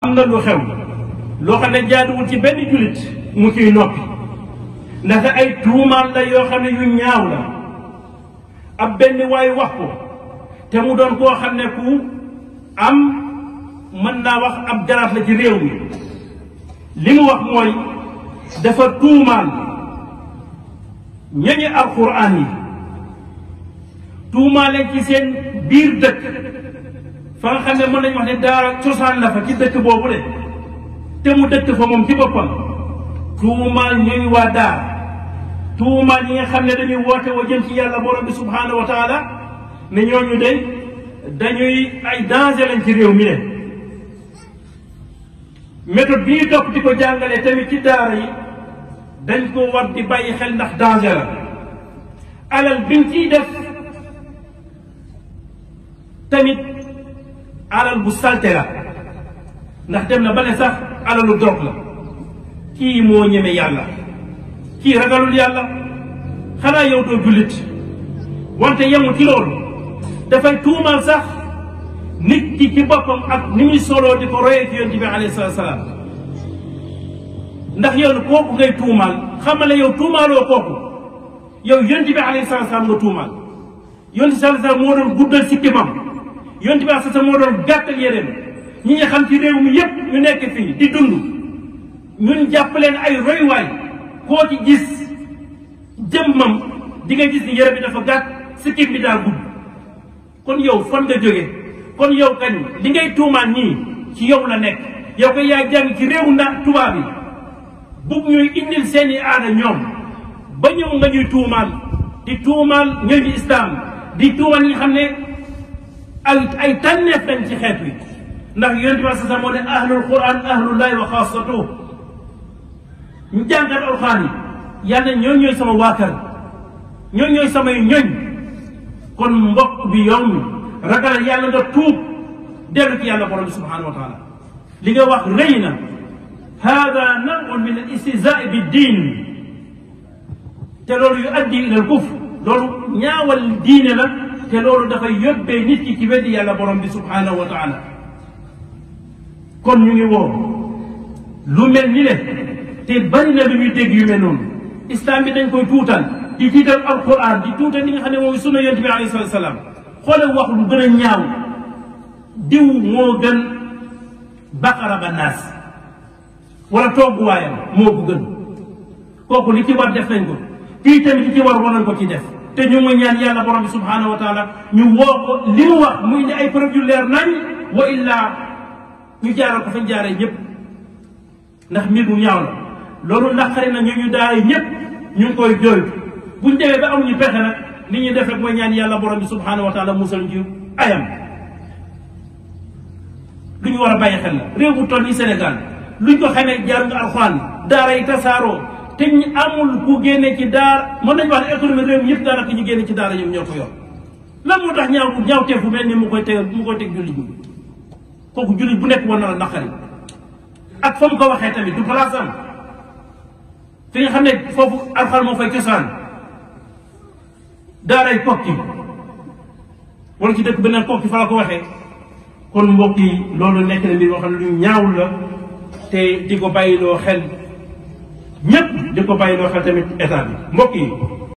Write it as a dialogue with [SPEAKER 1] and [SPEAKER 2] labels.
[SPEAKER 1] am na lu xew loo xam ne jaaduwul ci benn jullit mu ciy noppi ndax ay tuumaal la yoo xam ne yu ñaaw la ab benn waay wax ko te mu doon koo xam ne ku am mën naa wax ab jaraaf la ci réew mi li mu wax mooy dafa tuumaal ñañi alquran yi tuumaale ci seen biir dëkk fa nga xam ne mën nañu wax ne daara cosaan la fa ci dëkk boobu de te mu dëkk fa moom ci boppam tuumaal ñooñu waa daara tuumaal ñi nga xam ne dañuy woote wa jëm ci yàlla borom bi subhaanahu wa taala ne ñooñu de dañuy ay danger lañ ci réew mi ne méthode bi ñu topp di ko jàngale tamit ci daara yi dañ ko war di bàyyi xel ndax danger la alal biñ ciy def tamit alal bu salte la ndax dem na ba ne sax alalu drogue la kii moo ñeme yàlla kii ragalul yàlla xanaa yow doo jullit wante yemul ci loolu dafay tuumal sax nit ki ci boppam ak ni muy soloo di ko royee ci yonent bi alayhi salaatu salaam ndax yow kooku ngay tuumaal xamal ne yow tuumaaloo kooku yow yonent bi alayhi salaatu salaam nga tuumaal yonent bi salaatu salaam moo doon guddal sikkimam yonent bi sa moo doon gàttal yéreem ñi nga xam ci réew mi yépp ñu nekk fii di dund ñun jàpp leen ay royuwaay koo ci gis jëmmam di nga gis ni yére bi dafa gàtt sikkim bi daa gudd kon yow fan nga jóge kon yow kañ li ngay tuumaan ñii ci yow la nekk yow ko yaa jàng ci réewu ndax tubaab yi bugg ñuy indil seeni aada ñoom ba ñëw nga ñuy tuumaal di tuumaal ñooñu islam di tuumaal ñi nga xam ne ay tànneef dañ ci xeet wi ndax yonent bi sa moo ne ahlul quran ahlullahi wa xaasatuh ñu jàngat alxuraan yi yàlla ñoo ñooy sama waakar ñoo ñooy samay ñoñ kon mbokk bi yow mi ragal yàlla nga tuub dellu ci yàlla borom bi subhanahu wa taala li nga wax rëy na hada nawun min al istihzaa bi diin te loolu yu addi ila al kufr loolu ñaawal diine la te loolu dafay yóbbee nit ki ci weddi yàlla borom bi subhanahu wa taala kon ñu ngi woo lu mel ni le te bari na lu ñuy dégg yu mel noonu islam bi dañ koy tuutal di tiital alquran di tuutal li nga xam ne mooy sunna yonent bi alayhi salatu salaam xoolal wax lu gën a ñaaw diw moo gën baqara ba naas wala togguwaayam moo ko gën kooku li ci war def nañ ko kii tamit li ci war nañ ko ci def te ñu ngi ñaan yàlla borom bi subhanahu wa taala ñu woo ko li mu wax muy ne ay preuve yu leer nañ wa illaa ñu jaaral ko fañ jaaree ñëpp ndax mbir mu ñaaw la loolu naqari na ñu daara ñëpp ñu ngi koy jooytu buñ demee ba amuñu pexe nag li ñuy def rek mooy ñaan yàlla borom bi subhanahu wa taala musal ñu ayam lu ñu war a bàyyi xel la réew mu toll ni Sénégal luñ ko xamee jaar nga alxuraan daara yi tasaaroo te ñu amul ku génne ci daara mën nañu wax ne économie réew mi yëpp daanaka ñu génne ci daara ñoom ñoo ko yor lan moo tax ñaawteef bu mel ni mu koy teg jullit ñi kooku jullit bu nekk war na la naqari ak fa mu ko waxee tamit du place am fi nga xam ne foofu alxuraan moo fay cosaan daaray Kokki wala ci dëkk beneen Kokki fa la ko waxee kon mbokk yi loolu nekk na mbir moo xam ne lu ñaawul la te di ko bàyyiloo xel ñépp di ko bàyyiloo xel tamit état bi mbokk yi